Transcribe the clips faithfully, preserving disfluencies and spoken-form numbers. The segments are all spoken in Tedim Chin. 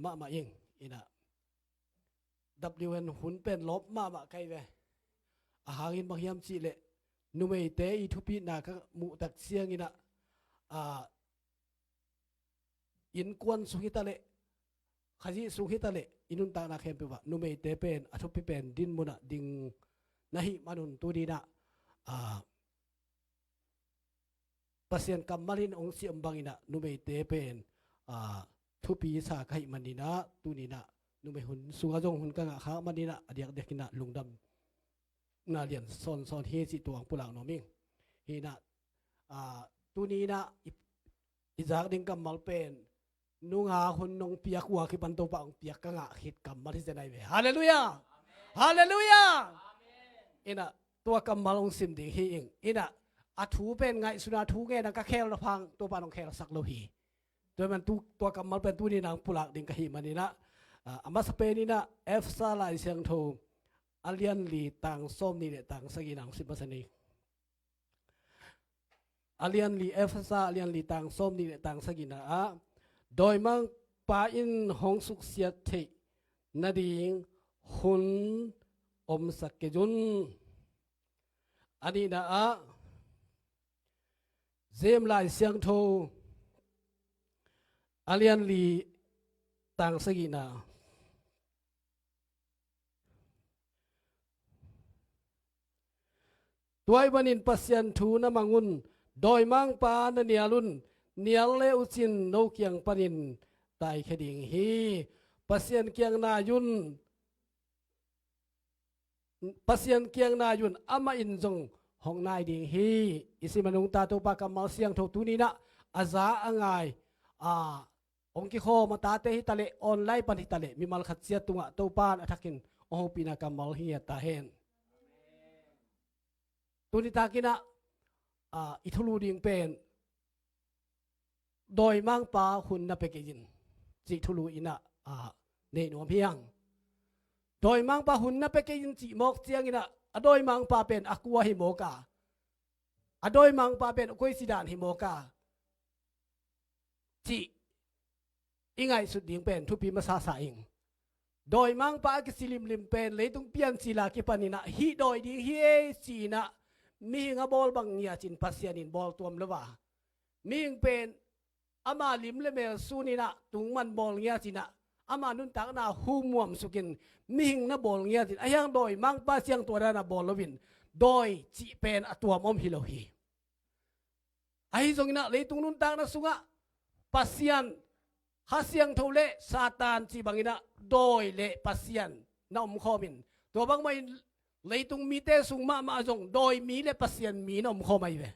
mahmah ing. Inah W N hun pen lawp mahmah kai ve. A hangin bang hiam cihleh numeite i thupitna ka muhtak cianginah, a, innkuan sung hitaleh, Khazih sung hitaleh, i nuntakna khempeuh ah numeite pen a thupi pen din munah ding na hih manun tuninah, a, Pasian kammal in hong siam banginah numeite pen, a, thupi sa ka hih maninah tuninah numei hun sungah zong hun ka ngah khak maninah a diakdiakinah lungdamna lian sawnsawn hi cih tuang pulak nuam ing. Hinah, a, tuninah i, i zak ding kammal pen nunga hun nong piak uh a kipan Topa hong piak ka ngah khit kammal hi zen ai ve. Halleluiah. Halleluiah. Inah tua kammal hong sim ding hi ing. Inah a thu pen ngaihsuna thu ngenah ka khel na phang Topa nong khelsak lo hi. Tua man tu, tua kammal pen tuni nang pulak ding ka hih maninah, a, a masa peninah Efesa Lai Siangtho a lian li tang sawm nih le tang sagih nang sim masa ni. A lian li, Efesa a lian li tang sawm nih le tang sagihna ah, dawimangpa in hong suksiat theih nading hun omsak kei un. A nihna ah, James Lai Siangtho a lian li tang sagihna. Tua ahih manin Pasian thu na mang un, dawimangpa na nial un, nial le uhcin no kiang panin taikhia ding hi. Pasian kiang nai un, Pasian kiang nai un, amah in zong hong nai ding hi. I sim a nungta Topa kammal siangtho tuninah a za a ngai, a, hong kikhawm a tate hitaleh, online pan hitaleh, mimal khat ciat tungah Topa in a thakin hong hopihna kammal hi ngiat ta hen. Tuni takinah, a, i thulu ding pen dawimangpa hun na pia kei in cih thulu inah, a, nei nuam hi ang. Dawimangpa hun na pia kei in cih mawk cianginah a dawimangpa pen a kua hi mawk a, a dawimangpa pen a koici dan hi mawk a cih i ngaihsut ding pen thupi masasa ing. Dawimangpa a kici limlim pen leitung piancil a kipaninah hih dawi ding hi ei ci-inah mihing a bawl bang ngiat in Pasian in bawl tuam lo a, mihing pen ama lim le mel suninah tungman bawl ngiat inah ama nuntakna humuam sukin mihing na bawl ngiat in a hiang dawimangpa siangtho a dana bawl loin dawi cih pen a tuam om hi lo hi. Ahi zonginah leitung nuntakna sungah Pasian, Kha Siangtho le Satan cih banginah dawi le Pasian na omkhawmin, tua bangmahin leitung mite sung mahmah zong dawi mi le Pasian mi na omkhawm ahi ve.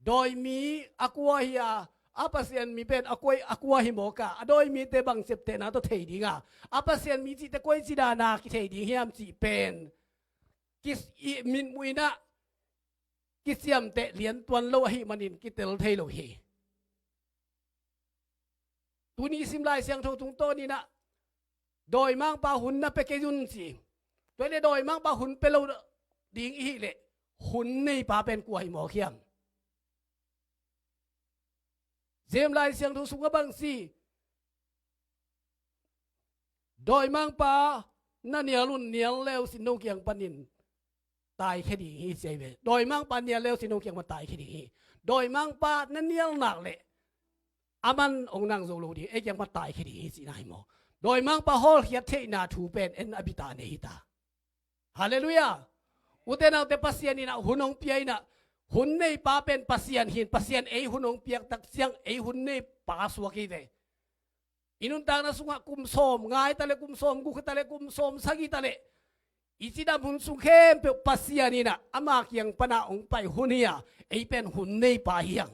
Dawi mi a kua hi a, a Pasian mi pen a kua, a kua hi mawk a, a dawi mite bang ciaptehna tawh thei ding a, a Pasian mi cihte koici dana kithei ding hiam cih pen kis-, i, mitmuh inah kiciamteh liantuan lo ahih manin kitel thei lo hi. Tuni sim Lai Siangtho tungtawninah dawimangpa hun na pia kei un ci. Tua hileh dawimangpa hun pia lo ding i hih leh hun neipa pen kua hi mawk hiam? James Lai Siangtho sungah bang ci, dawimangpa na nial un, nial le uhcin no kiang panin taikhia ding hi ci ahi ve. Dawimangpa nial le uhcin no kiang pan taikhia ding hi. Dawimangpa na nial nak leh aman hong nang zo lo ding, ei kiang pan taikhia ding hi cihna hi maw? Dawimangpa hawlkhiat theihna thu pen en a bita nei hi ta. Halleluiah. Ute naute, Pasian inah hun hong pia inah, hun neipa pen Pasian hi in, Pasian ei hun hong piak tak ciang ei hun neipa suak hi ve. I nuntakna sungah kum sawm nga hi taleh, kum sawm guk hi taleh, kum sawm sagih hi taleh, i cidam hun sung khempeuh Pasian inah ama kiang pana hong pai hun hi a, ei pen hun neipa hi ang.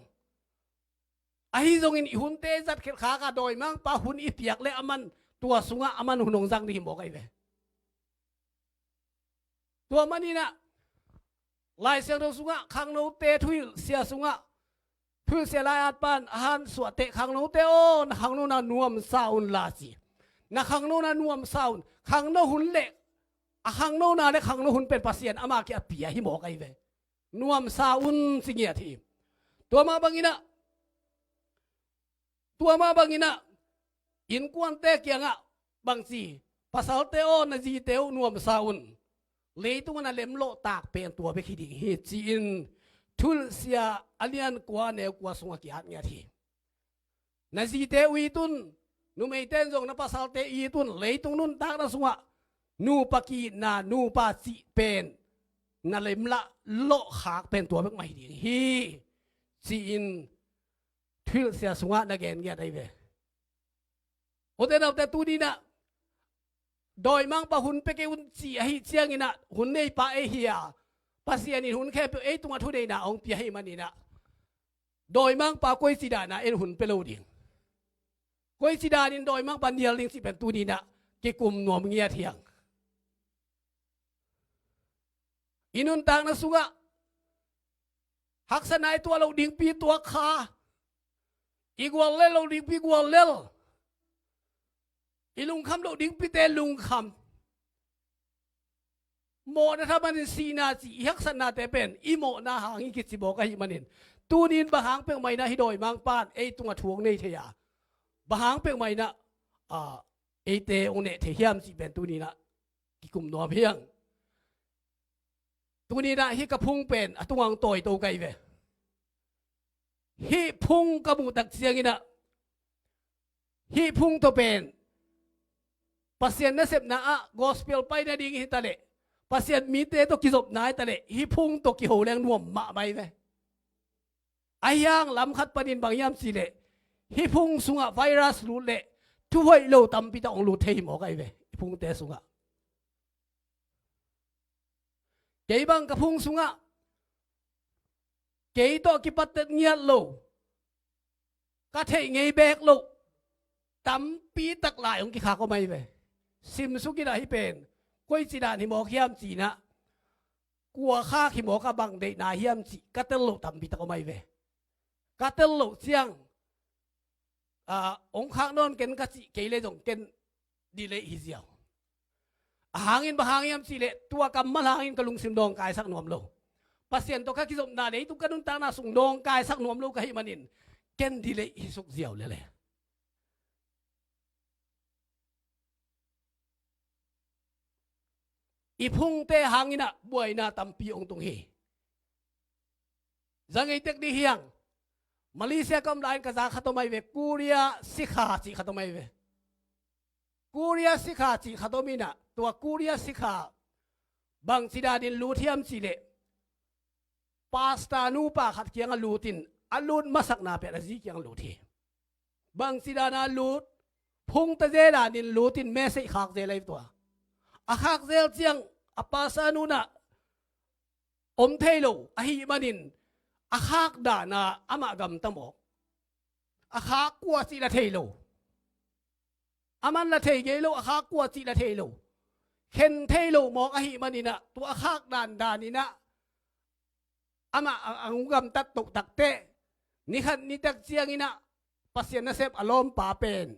Ahi zongin i hunte zat khelh khak a, dawimangpa hun i piak leh aman tua sungah aman hun hong zang ding hi mawk ahi ve. Tua maninah Lai Siangtho sungah khangnote thuhilh sia sungah thuhilh sia lai-at pan a hansuahteh, khangnote aw, na khangnona nuamsa unla ci. Na khangnona nuamsa un. Khangno hun le a khangnona le khangno hun pen Pasian ama kia pia hi mawk ahi ve. Nuamsa un ci ngiat hi. Tua mah banginah, tua mah banginah Innkuante kiangah bangci, pasalte aw, na zite uh nuamsa un, leitungah na lemlawh tak pen tua bek hi ding hi, ci-in Thuhilhsia a lian kua, neu kua sungah ki-at ngiat hi. Na zite uh it un, numeite in zong na pasalte it un, leitung nuntakna sungah nupa ki-itna, nupa cih pen na lemlawh khak pen tua bek mah hi ding hi, ci-in Thuhilhsia sungah na gen ngiat ahi ve. Ute naute, tuni-in ah dawimangpa hun pia kei un ci ahih ciangin ah hun neipa ei hi a, Pasian in hun khempeuh ei tungah thuneihna hong pia ahih manin ah, dawimangpa koici dan a en hun pia lo ding, koici danin dawimangpa nial ding cih pen tuni-in ah kikum nuam ngiat hi hang. I nuntakna sungah haksatna i tuah loh dingpi tuak kha, i guallel loh dingpi guallel, i lungkham loh dingpite lungkham. Mawhna thaman in sihna cih i haksatnate pen i mawhna hangin kici mawk ahih manin, tuni-in bang hang peuhmah in ah hih dawimangpa in ei tungah thu hong nei thei a, bang hang peuhmah in ah, ah, eite hong neh thei hiam cih pen tuni-in ah kikum nuam hi hang. Tuni-in ah hih ka phung pen a tungah hong tawito ka hi ve. Hih phung ka muh tak ciangin ah, hih phung tawh pen Pasian nasepna ah gospel pai nading hi taleh, Pasian mite tawh kizopna hi taleh, hih phung tawh kiho leng nuam mahmah hi ve. Ahi hang lam khat panin bang hiam cih leh, hih phung sungah virus lut leh thu hoih lo tampi tak hong lut thei hi mawk ahi ve, hih phungte sungah. Kei bang ka phung sungah kei tawh kipattet ngiat lo, ka theih ngei beek loh tampi tak lai hong kikhak om ahi ve. Simsuk in ah hih pen koici dan hi mawk hiam ci-in ah, kua khak hi mawk a, bang deihna hiam cih ka tel loh tampi tak om ahi ve. Ka tel loh ciang, ah, hong khak nawn ken ka cih kei leh zong ken delay hi ziau. A hangin bang hang hiam cih leh, tua kammal hangin ka lungsim nawngkaisak nuam lo. Pasian tawh ka kizopna, leitung ka nuntakna sung nawngkaisak nuam lo ka hih manin ken delay hi suk ziau lel e. I phungte hangin ah buaina tampi hong tung hi. Za ngei tek dih hi hang. Malaysia ka om lai-in ka za khat om ahi ve, Korea sikha cih khat om ahi ve. Korea sikha cih khat om in ah, tua Korea sikha bangci danin lut hiam cih leh, pastor nupa khat kiangah lut in, a lut masakna pen a zi kiangah lut hi. Bangci dan a lut? Phung tazel danin lut in, message khak zel ahi tua. A khak zel ciang a pastor nu in ah om thei lo ahih manin, a khak dan a amah gamta mawk. A khak kua cih la thei lo. Aman la thei ngei lo, a khak kua cih la thei lo. Khen thei lo mawk ahih manin ah, tua a khak dandan in ah amah a, a hong gamtat toh takteh, ni khat ni tak ciangin ah Pasian nasep a lawmpa pen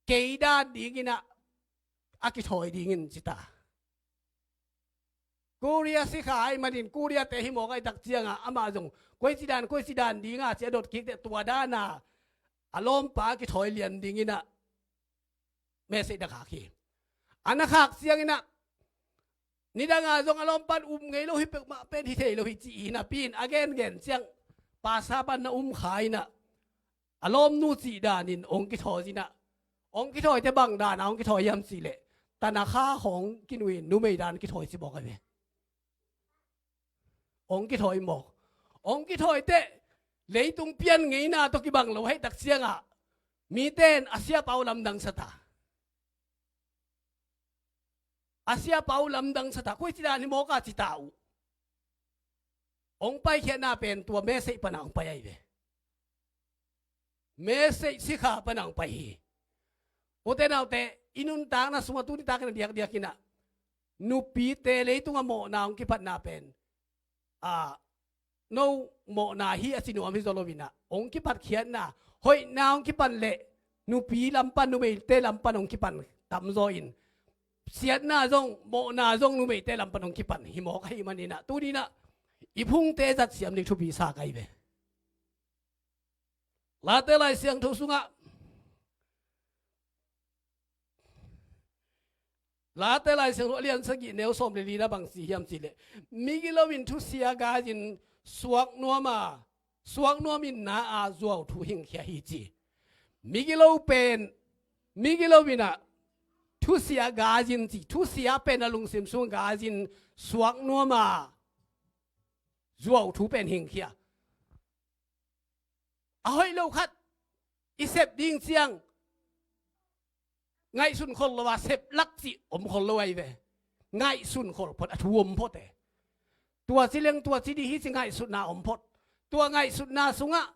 kei dan dingin ah a kithawi dingin ci ta. Korea sikha ahih manin Korea-te hi mawk ahih tak ciangah amah zong koici dan, koici dan ding a ci a dot kik teh, tua dan a a lawmpa a kithawi lian dingin ah message na khak hi. A na khak ciangin ah nidang a zong a lawmpa in um ngei lo hi, peuhmah pen hi thei lo hi ci hi napi in, a gengen ciang pastor pa in na um kha in ah, a lawmnu cih danin hong kithawi in ah, hong kithawi teh bang dan a hong kithawi hiam cih leh, tanakha khawng kinuih in numei dan kithawi ci mawk ahi ve. Hong kithawi mawk. Hong kithawi teh leitung pian ngeina tawh kibang lo ahih tak ciangah mite in a siapa uh lamdang sa ta. A siapa uh lamdang sa ta, koici dan hi mawk a ci ta uh. Hong paikhiatna pen tua message pan a hong pai ahi ve. Message sikha pan a hong pai hi. Ute naute, i nuntakna sungah tuni takin a diakdiak in ah, nupite leitungah mawhna hong kipatna pen, a, no mawhna hi a ci nuam hi zaw lo in ah, hong kipatkhiatna, hoihna hong kipan leh nupi lam pan, numeite lam pan hong kipan tamzaw in, siatna zong, mawhna zong numeite lam pan hong kipan hi mawk ahih manin ah, tuni in ah i phungte zat siam ding thupi sa ka hi ve. Late Lai Siangtho sungah Late Lai Siangtho a lian sagih neu sawm le li na bang ci hiam cih leh, migilo in thusia gai-in suak nuam a, suak nuam in na a zuau thu hingkhia hi ci. Migilo pen, migilo in ah thusia gai-in ci, thusia pen a lungsim sung gai-in suak nuam a zuau thu pen hingkhia. A hoih lo khat i sep ding ciang ngaihsun khol lo a sep lak cih om khol lo ahi ve. Ngaihsun khol phot, a thu om phot e. Tua ci leng tua ci dih hi ci ngaihsutna om phot. Tua ngaihsutna sungah,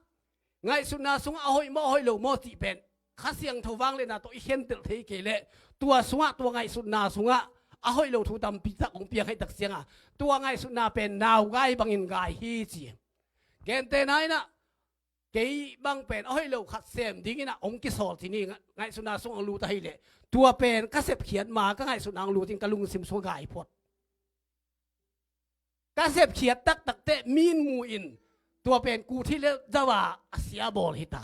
ngaihsutna sungah a hoih maw a hoih lo maw cih pen Kha Siangtho vangliatna tawh i khentelh thei kei leh, tua sungah, tua ngaihsutna sungah a hoih lo thu tampi tak hong piang haitak ciangah, tua ngaihsutna pen naugai bangin gai hi ci. Gentehna in ah, kei bang pen a hoih lo khat sem dingin ah hong kisawl ci ni, nga-, ngaihsutna sung hong lut ahih leh, tua pen ka sepkhiat ma ka ngaihsutna hong lut in ka lungsim sung a gai phot. Ka sepkhiat taktak teh mi in mu in, tua pen kuthi le zau a a sia bawl hi ta.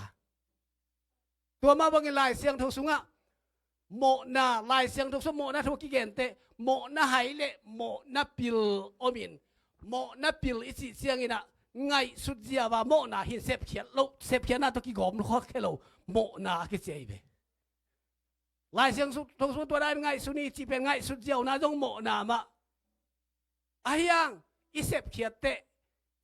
Tua mah bangin Lai Siangtho sungah mawhna, Lai Siangtho sungah mawhna thu kigen teh, mawhna hai le mawhna pil om in, mawhna pil i cih ciangin ah ngaihsut ziau a mawhna hi in, sepkhiat lo, sepkhiatna tawh kigawm khia lo mawhna a kici ahi ve. Lai Siangtho sungah tua dan ngaihsun hi cih pen ngaihsut ziauna zong mawhna mah. Ahi hang i sepkhiat teh,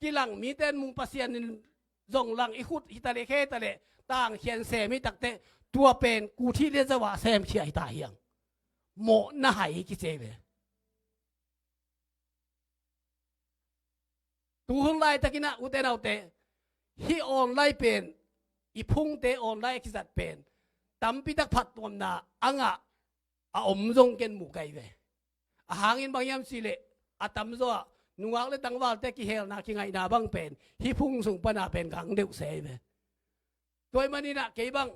kilang mite in mu, Pasian in zong lang, i khut hi ta leh, khe hi ta leh, tangkhian sem hi tak teh, tua pen kuthi le zau a semkhia hi ta hi hang. Mawhna hai kici ahi ve. Tu hun laitakin ah, ute naute, hih online pen, i phungte online a kizat pen tampi tak phattuamna a ngah a om zong ken mu ka hi ve. A hangin bang hiam cih leh, a tamzaw ah nungak le tangvalte kihelna, kingaihna bang pen hih phung sung pan a pen gang deuh se ahi ve. Tua ahih manin ah kei bang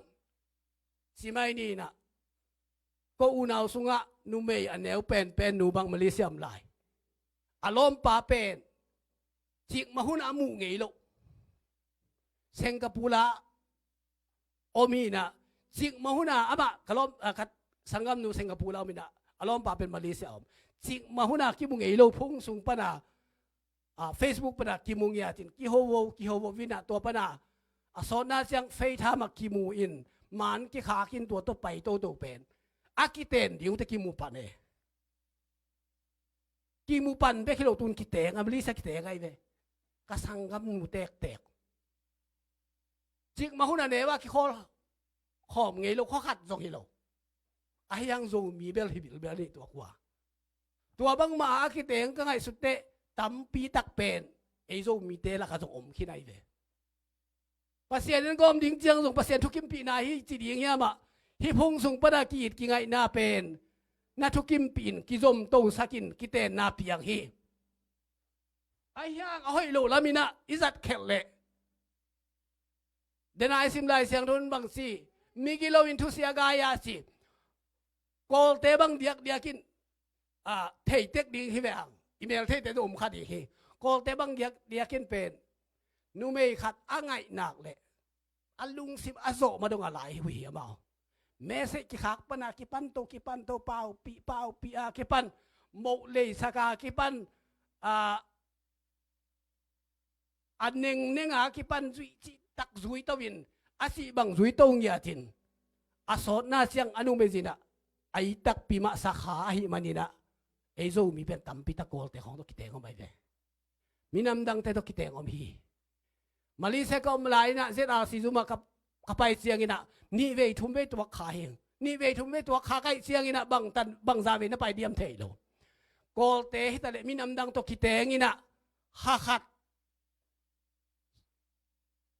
ci mai ni in ah, ko unau sungah numei a neu penpen nu bang Malaysia om lai. A lawmpa pen cikmah hun ah a muh ngei lo. Singapore ah om hi in ah, cikmah hun ah amah, ka lawm, ah, ka sanggamnu Singapore ah om hi in ah, a lawmpa pen Malaysia om. Cikmah hun ah kimu ngei lo, phone sung pan a, ah, Facebook pan a kimu ngiat in, kiho vo, kiho vo in ah, tua pan a, a sawtna ciang FaceTime ah kimu in, man kikhak in, tua tawh pai toto pen a kiten ding uh teh kimu pan e. Kimu pan bek hi lo, tun kiteng, a Malaysia kiteng ahi ve. Ka sanggamnu tektek. Cikmah hun a neu a kikhawl khawm ngei lo, khuakhat zong hi lo. Ahi hang Zomi bel hi bilbel ni tua khua. Tua bangmah a kiteng ka ngaihsut teh tampi tak pen ei Zomite lakah zong om khin ahi ve. Pasian in gawm ding ciang zong Pasian thukimpihna hi ci ding hiam ah, hih phone sung pan a ki-it kingaihna pen na thukimpih in, kizomtosak in, kitenna piang hi. Ahi hang a hoih lo lam in ah i zat khelh leh, dena i sim Lai Siangtho in bang ci, migilo in thusia gai a ci. Kawlte bang diakdiak in, ah, theitek ding hi ve hang. I mel theite zong om kha ding hi. Kawlte bang diakdiak in pen numei khat a ngaih nak leh a lungsim a zawh ma dong a lai hi uh hi amau. Message kikhak pan a kipan to, kipan to, paupih, paupih a kipan, moh leisak a kipan, ah, a nengneng a kipan zuih cihtak zui to in, a sih bang zui to ngiat in, a sawtna ciang a numei zin ah a i takpi mah sa kha ahih manin ah, ei Zomi pen tampi tak Kawlte khawng tawh kiteng om ahi ve. Minam dangte tawh kiteng om hi. Malaysia ka om lai in ah, Z R C zum ah ka, ka pai ciangin ah, nih vei thum vei tuak kha hi. Nih vei thum vei tuak kha ka hih ciangin ah, bang tan, bang za vei na pai diam thei lo. Kawlte hi ta leh minam dang tawh kiteng in ah, kha khat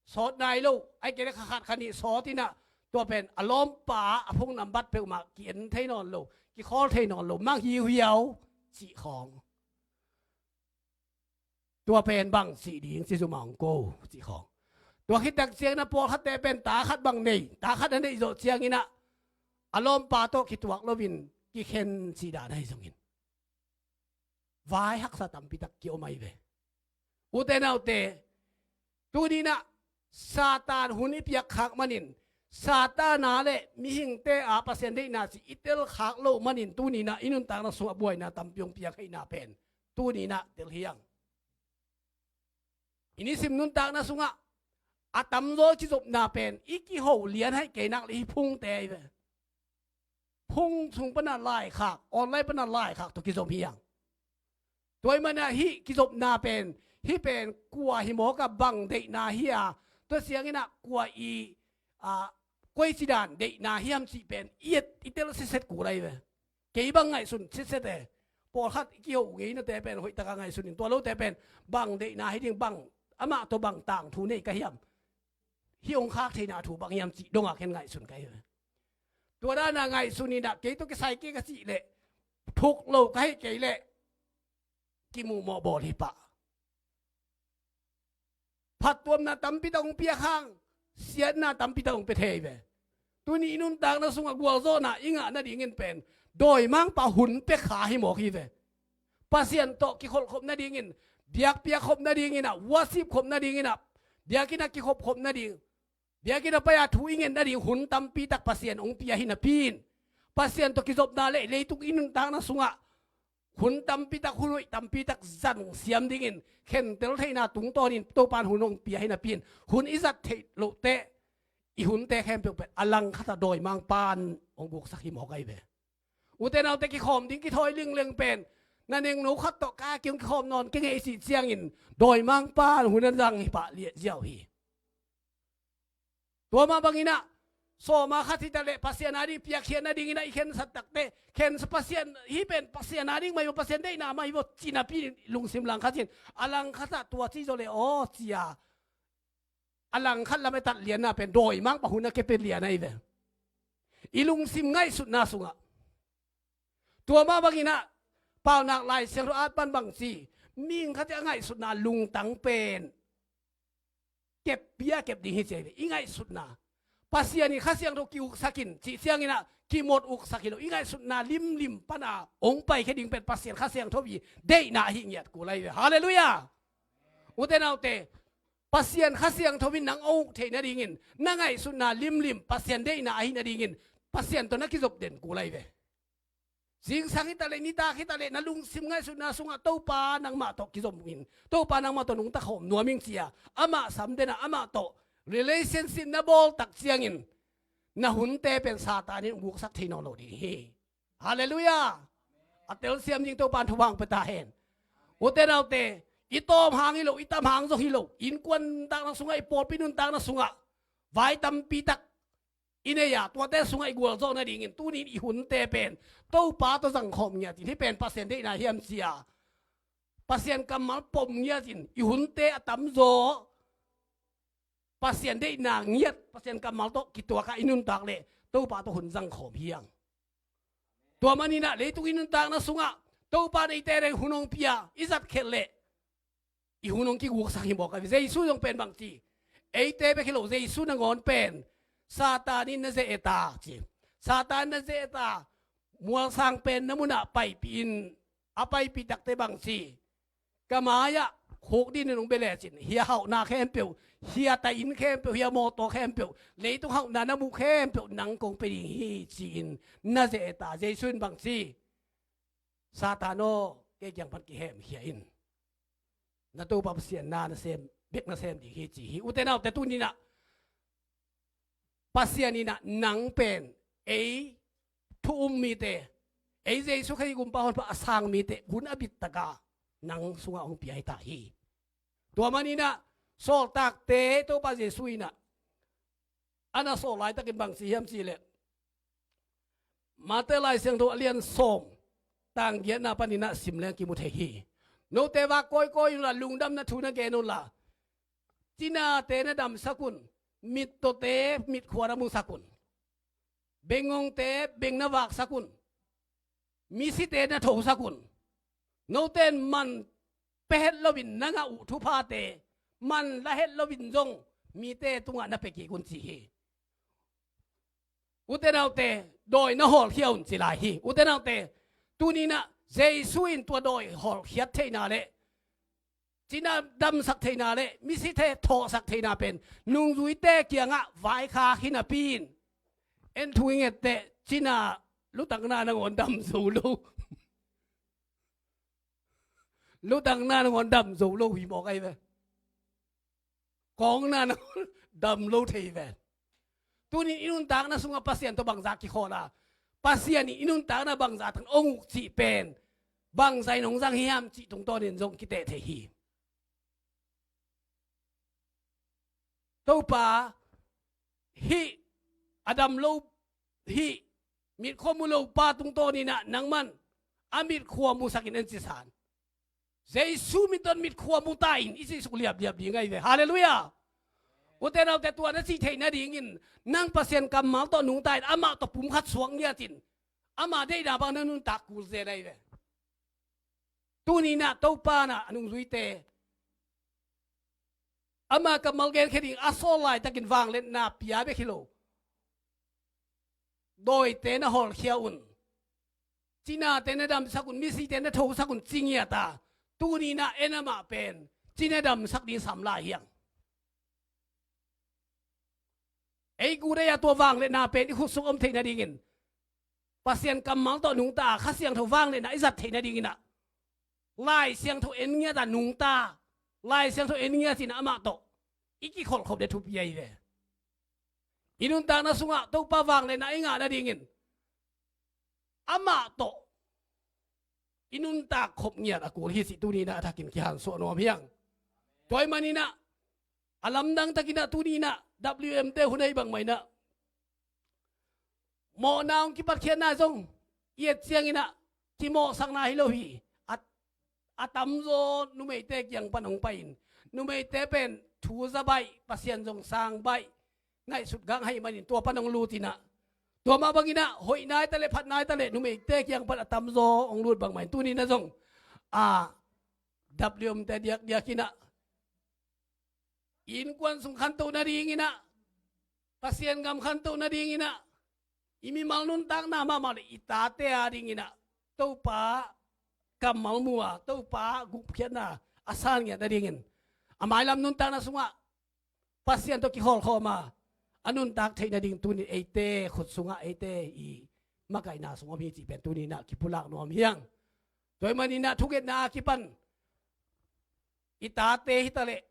sawt nai lo, ahih kei leh kha khat kha nih sawt in ah, tua pen a lawmpa a phone nambat peuhmah ki-en thei nawn lo, kikhawl thei nawn lo, mang hiuhiau cih khawng. Tua pen bang cih ding ci, zum ah hong ko cih khawng. Tua khit tak ciangin ah pawlkhatte pen ta khat bang nei, ta khat a neih zawh ciangin ah a lawmpa tawh kituak loin kikhen cih dan ahi zongin vai haksa tampi tak ki-om ahi ve. Ute naute, tuni in ah Satan hun i piak khak manin Satan a le mihingte a Pasian deihna cih i telkhak loh manin tuni-in ah i nuntakna sungah buaina tampi hong piang ahihna pen tuni-in ah tel hi hang. I nisim nuntakna sungah a tamzaw kizopna pen i kiho lian haih kei nak le hih phungte ahi ve. Phung sung pana laikhak, online pana laikhak tawh kizom hi hang. Tua ahih manin ah hih kizopna pen, hih pen kua hi mawk a, bang deihna hi a, tua ciangin ah kua i, a, koici dan deihna hiam cih pen i et, i tel sitset kul ahi ve. Kei bang ngaihsun sitset e. Pawlkhat i kiho ngeina te pen hoihtak a ngaihsun in, tua lote pen bang deihna hi ding, bang, amah tawh bang tangthu nei ka hiam, hih hong khak theihna thu bang hiam cih dong a ken ngaihsun ka hi ve. Tua dan a ngaihsun in ah kei tawh kisai kei ka cih leh, thuk lo ka hih kei leh, kimuhmawh bawl hi pah. Phattuamna tampi tak hong piak hang, siatna tampi tak hong pia thei hi ve. Tuni i nuntakna sungah gualzawhna i ngah nadingin pen dawimangpa hun pia kha hi mawk hi ve. Pasian tawh kikholhkhop nadingin, biakpiak khop nadingin ah, worship khop nadingin ah, biakinn ah kikhopkhop nading, biakinn ah pai a thu i nget nading hun tampi tak Pasian hong pia hi napi in, Pasian tawh kizopna le leitung i nuntakna sungah hun tampi tak, hun hoih tampi tak zang siam dingin khentel theihna tungtawnin Topa in hun hong pia hi napi in, hun i zat theih loh teh i hunte khempeuh pen a langkhat ah dawimangpa in hong guksak hi mawk ahi ve. Ute naute, kikhawm ding kithawi lingleng pen na nengno khat tawh ka kihong kikhawm nawn keng e i cih ciangin dawimangpa in hun a zang hi pah liah ziau hi. Tua mah bangin ah sawma khat hi ta leh Pasian a ding piakkhiat nadingin ah i khensat tak teh, khen Pasian, hih pen Pasian a ding mah hi vaw, Pasian deihna mah hi vaw ci napi in lungsim langkhat in, a langkhat ah tua ci zaw leh aw ci a, a langkhat lam e tat lianna pen dawimangpa hun a kepia lian ahi ve. I lungsim ngaihsutna sungah. Tua mah bangin ah Paunak Lai Siangtho at pan bang ci, mihing khat in a ngaihsutna lungtang pen kep bia kep ding hi ci ahi ve. I ngaihsutna, Pasian in Kha Siangtho ki-uksak in cih ciangin ah kimawt uksak hi lo, i ngaihsutna limlim pana hong paikhia ding pen Pasian Kha Siangtho i deihna ahi ngiat kul ahi ve. Halleluiah. Ute naute, Pasian Kha Siangtho in nang hong uk theih nadingin na ngaihsutna limlim Pasian deihna ahi nadingin Pasian tawh na kizop den kul ahi ve. Zingsang hi ta leh, nitak hi ta leh, na lungsim ngaihsutna sungah Topa nangmah tawh kizom in, Topa nangmah tawh nungta khawm nuam ing ci a, amah sam den a, amah tawh relationship na bawl tak ciangin na hunte pen Satan in guksak thei nawn lo ding hi. Halleluiah. A telsiam ding Topa in thupha hong pia ta hen. Ute naute, i tawm hang hi lo, i tam hang zong hi lo, innkuan nuntakna sungah, i pawlpi nuntakna sungah vai tampi tak i nei a, tuate sungah i gualzawh nadingin tuni-in i hunte pen Topa tawh zangkhawm ngiat in, hih pen Pasian deihna hiam ci a, Pasian kammal pom ngiat in, i hunte a tamzaw Pasian deihna ngiat, Pasian kammal tawh kituak a i nuntak leh Topa tawh hun zangkhawm hi hang. Tua manin ah leitung i nuntakna sungah Topa in eite ading hun hong pia i zat khiat leh i hun hong kiguksak hi mawk a, Jesu zong pen bang ci, eite bek hi lo, Jesu nangawn pen Satan in na ze-et a ci. Satan in na ze-et a, mualsang pen na munah paipih in, a paipih takte bang ci, ka mai-ah khuk dinin hong bia lecin, hih a hauhna khempeuh, hih a taih inn khempeuh, hih a mawtaw khempeuh, leitung hauhna na muh khempeuh nang kong pia ding hi ci-in na ze-et a, Jesu in bang ci, Satan aw, kei kiang pan kihemkhia in. Na Topa Pasian na nasem bek nasem ding hi ci hi. Ute naute, tuni-in ah Pasian in ah nang pen ei thu um mite, ei Jesu Khazih Gumpa Honpa a sang mite hun a bit tak a nang sungah hong pia hi ta hi. Tua manin ah sawltakte Topa Jesu in ah a na sawl laitakin bang ci hiam cih leh, Mate Lai Siangtho a lian sawm, tang giatna panin ah sim leng kimu thei hi. Note vak kawikawi unla, lungdamna thu na gen unla, cinate na damsak un, mittawte mitkhua na musak un, bengngongte beng na vaksak un, misite na thosak un. Note in man pia het loin na ngah uh thuphate man la het loin zong mite tungah na pia kik un ci hi. Ute naute, dawi na hawlkhia un ci lai hi. Ute naute, tuni-in ah Jesu in tua dawi hawlkhiat theihna le cina damsak theihna le misite thawhsak theihna pen nungzuite kiangah vaikhak hi napi in, en thu i ngette cina lutakna nangawn dam zo lo. Lutakna nangawn dam zo lo hi mawk ahi ve. Kawkna nangawn dam lo thei ve. Tunin i nuntakna sungah Pasian tawh bangzah kikhawl a, Pasian in i nuntakna bangzah tang hong uk cih pen bangzah in hong zang hiam cih tungtawnin zong kiteh thei hi. Topa, hih a dam lo, hih mitkhua mu lo pa tungtawninah nangman a mitkhua musakin en cisan. Jesu min tawh mitkhua mu ta in i cih suk liapliap ding ahi ve. Halleluiah. Ute naute, tua na cih theih nadingin nang Pasian kammal tawh nungta in amah tawh pumkhat suak ngiatin ama deihna bang na nuntak kul zel ahi ve. Tuninah Topa nah a nungzuite ama kammal genkhia ding a sawl laitakin vangliatna pia bek hi lo, dawite na hawlkhia un. Cinate na damsak un, misite na thosak un ci ngiat a, tuninah en amah pen cina damsak ding sam lai hiang. Ei gudei a tua vangliatna pen i khut sung om theih nadingin Pasian kammal tawh nungta a Kha Siangtho vangliatna i zat theih nadinginah Lai Siangtho en ngiat a nungta, Lai Siangtho en ngiat in amah tawh i kikholhkhop le thupi ahi ve. I nuntakna sungah Topa vangliatna i ngah nadingin amah tawh i nuntak khop ngiat a kul hi cih tuninah a thakin kihansuah nuam hiang. Tua ahih maninah a lamdang takinah tuninah W M te hun ahi bangmahinah mawhna hong kipatkhiatna zong i et cianginah kimawhsakna hi lo hi. A, a tamzaw numeite kiang pan hong pai-in numeite pen thu za baih, Pasian zong sang baih, ngaihsut gah ahih manin tua pan hong lutinah tua mah banginah hoih nai taleh phat nai taleh numeite kiang pan a tamzaw hong lut bangmah in tuninah zong a W M te diakdiakinah innkuan sung khantoh nadinginah, Pasian gam khantoh nadinginah, i mimal nuntakna mahmah le i tate a dinginah Topa kammal mu a, Topa gupkhiatna a san ngiat nadingin a mailam nuntakna sungah Pasian tawh kihawlkhawm a, a nuntak theih nading tunin eite khut sungah eite i makaihna sung om hi cih pen tuninah kipulak nuam hiang. Tua ahih maninah thungetna a kipan i tate hitaleh,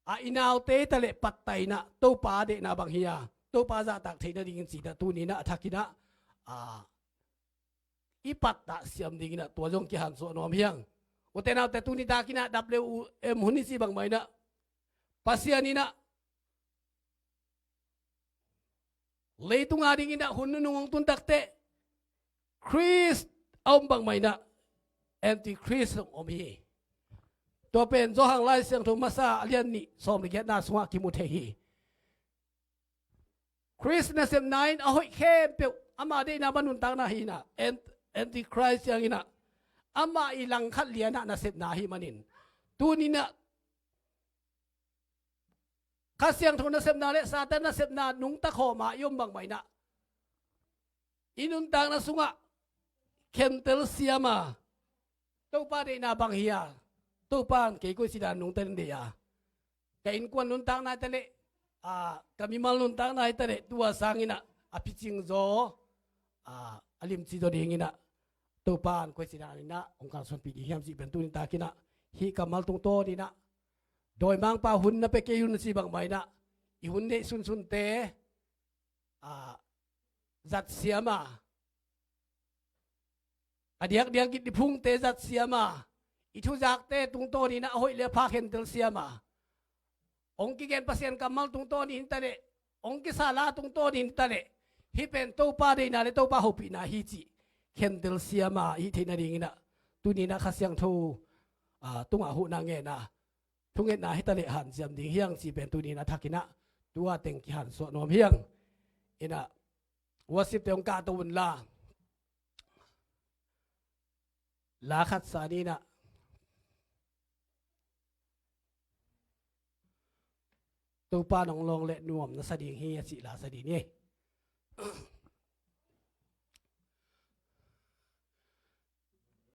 a i naute hitaleh pattainah Topa deihna bang hi a, Topa zahtak theih nadingin cinah tuninah a thakinah a i pattah siam dinginah tua zong kihansuah nuam hiang. Ute naute, tuni takinah W M hun i cih bangmahinah Pasian inah leitung a dinginah hun nunung hong tun takteh Khrist a om bangmahinah Antichrist hong om hi. Tua pen Johan Lai Siangtho masa a lian nih sawm le giatna sungah kimu thei hi. Khrist nasepna in a hoih khempeuh ama deihna bang nuntakna hinah, Ant-, Antichrist cianginah amah i langkhat lianah nasepna ahih manin tuninah Kha Siangtho nasepna le Satan nasepna nungta khawma i om bangmahinah i nuntakna sungah khentel siama Topa deihna bang hi a, Topa in kei koici dan nungta in deih a, ka innkuan nuntakna hitaleh, a, ka mimal nuntakna hitaleh tua sanginah a picing zaw, a, a limci zaw dinginah Topa in koici daninah hong kalsuanpih ding hiam cih pen tuni takinah hih kammal tungtawninah dawimangpa hun na pia kei un na ci bangmahinah i hun neih sunsunte, a, zat siama, a diakdiak gitni phungte zat siama, i thuzakte tungtawninah a hoih le a pha khentel siama, hong kigen Pasian kammal tungtawnin hitaleh, hong kisa la tungtawnin hitaleh, hih pen Topa deihna le Topa hopihna hi cih khentel siama i hih theih nadinginah tuninah Kha Siangtho, a, tungah huhna ngenna thungetna hitaleh hanciam ding hiang cih pen tuninah a thakinah tua teng kihansuah nuam hiang. Inah worship te hong kahto unla, la khat sa ninah Topa nong lawng le nuam na sa ding hi a cih la sa ding hi.